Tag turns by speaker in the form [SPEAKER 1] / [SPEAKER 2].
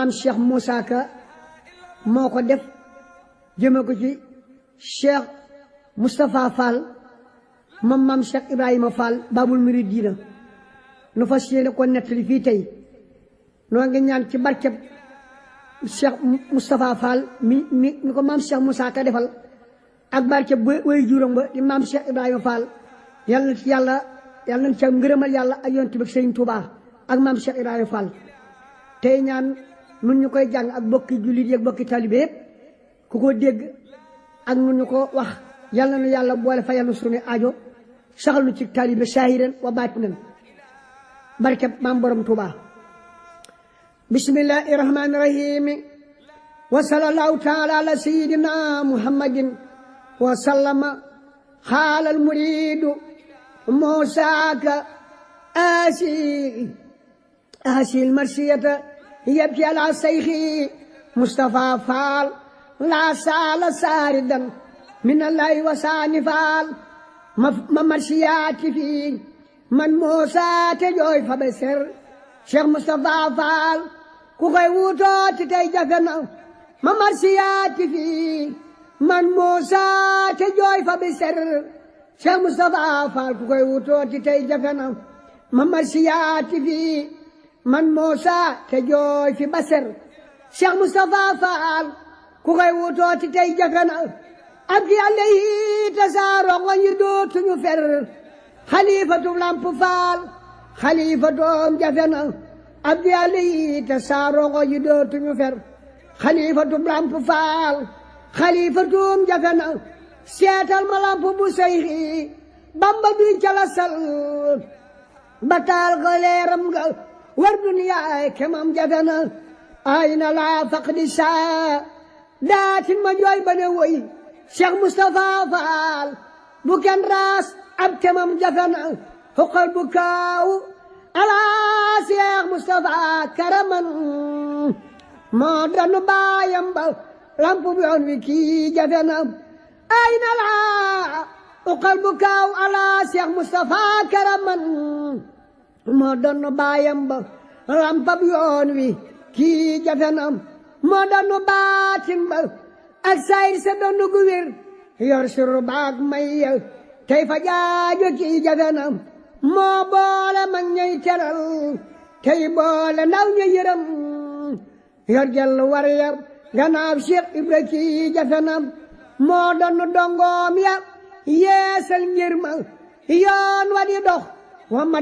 [SPEAKER 1] am Cheikh Moussa Ka moo ko def jëme ko ci Cheikh Moustapha Fall moom maam Cheikh Ibrahima Fall Babul Mouridina nu fas yéene ko nettali fii tey noo ngi ñaan ci barkeb Cheikh Moustapha Fall mi ko maam Cheikh Moussa Ka defal ak barkeb way juróom ba di maam Cheikh Ibrahima Fall yàlla na ci ngërëmal yàlla ak yonent bi Sëriñ Tuubaa ak maam Cheikh Ibrahima Fall tey ñaan nun ñu koy jàng ak bokki jullit yi ak bokki talibe yëpp ku ko dégg ak nun ñu ko wax yàlla na yàlla boole fa yàlla sunu aajo saxal nu ci talibe saahiran wa baatinan barkeb maam borom Tuubaa bismillahi rahmani rahim wa sallallahu taala ala sayyidina muhammadin wa sallama xaalal muridu موساك آسي المرسية يبكي على سيخي مصطفى فال لا سال ساردا من الله وساني فال ما مرسيات في من موسى تجوي فبسر شيخ مصطفى فال كوكاي ووتو تتاي جفنا ما مرسيات في من موسى تجوي فبسر Cheikh Moustapha Fall ku koy wutoo ti tey jafe na ma marsiyaati fi man Moussa te jooy fi baser Cheikh Moustapha Fall ku koy wutoo ti tey jafe na ab ki yàlla yi tasaaroo nga ñu dootuñu fer xalifatu Lamp Fall xalifatoom jafe na ab ki yàlla yi tasaaroo nga ñu dootuñu fer xalifatu Lamp Fall xalifatoom jafe na seetal ma lamp bu seyxi Bamba bi calasal bataal ga leeram ga war duniyaay kemam jafe na ay na laa faqdi saa daatin ma jooy ba ne woy Cheikh Moustapha Fall bu kenn raas ab kemam jafe na xuqal bu kaaw alaa Cheikh Moustapha karaman moo danu baayam ba lamp bi yoon wi kii jafe na أين وقلب كاو على شيخ مصطفى كرمان مودن بايم با رام بيون وي كي جافنام مودن باتين با ak sayr sa donu gu wér yor suru baag may tey fa jaajo ci jafenam moo boole mag ñay teral tey boole ndaw ña yërëm yor jël war yar gannaaw Cheikh Ibra ci jafenam moo doon dongoom ya yeesal ngir ma yoon wa di dox wa ma